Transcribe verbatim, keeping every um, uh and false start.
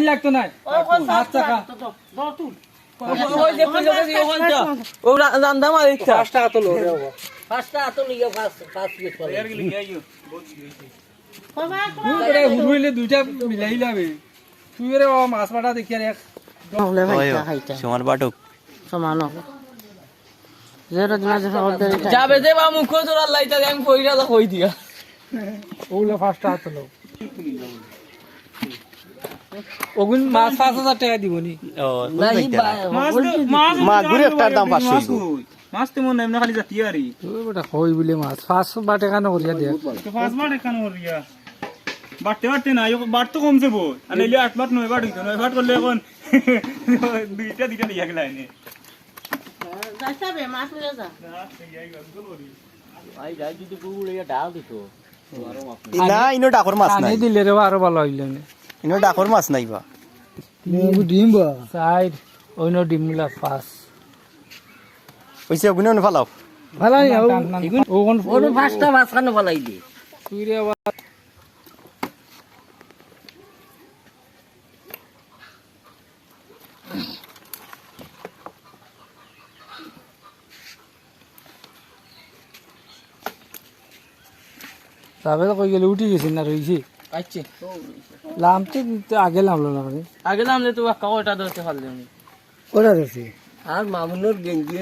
লাগতো না। ও, ও, আচ্ছা, খা। তো, তো, তো, তুই। ও, ও, ওই যে তুই ওকে দিয়ে ওখান যা। ও রা-, রান্দা মারি খা। পাঁচটা হাত লো রে বাবা। পাঁচটা হাত লইয়া পাঁচ, পাঁচ পিস করে। বাবা, তুই করে হুরুইলে দুইটা মিলাই লাবে। তুই রে বাবা মাছ বাটা দেখি আর এক। হলে ওই, খাইতা, খাইতা। সমান বাটুক। সমান হোক। যে রোজ মাঝে খবর দেবে, যাবে যে বা মুখো তোরা লাইতা, আমি কইরা যা কই দিয়া। ওগুলো পাঁচটা হাত লো। ওগুন মাছ পাঁচ হাজার টাকা দিব নি? ও, না, ই বা-, মাছ তো, মাছ মাগুর তো একটার দাম পাঁচশো মাছ অইবো। কই? মাছ তো মনে হয় না, খালি জাতি আরি। ওই বেটা, কই বলে মাছ? পাঁচশো বা টাকা না করিয়া দেখ। তো পাঁচ বাট একখান করিয়া। বাটতে বাটতে না, বাট তো কমছে বই। আর নাইলে আট বাট, নয় বাট অইতো। নয় বাট করলে এখন দুইটা, দুইটা দিয়া গেল এনে। যাইতাবে, মাছ লইয়া যা। ভাই, যাই যদি পুকুরে গিয়া ডাল দিত। না, ইনো ডাকর মাছ নাই। দিলে রে, আরো ভালা অইলো নে। ইনো ডাকর মাছ নাই বা। ডিম বা। চাইর, অইনো ডিমগুলা পাঁচ। অইছে, অগুনে অনে ফালাও। ফালাই, টান, টান, টান। ওগুন ওরে পাঁচটা মাছ কেন ফালাইলি? তুই রে আবার। তবে তো কই গেলে উঠি গেছে না রইছে? আচ্ছা। লামতে তো আগে লামলো না মানে। আগে লামলে তো বাক্কা কয়টা ধরতে পারলে আমি। কয়টা ধরছি? আর মামুনুর গেঞ্জি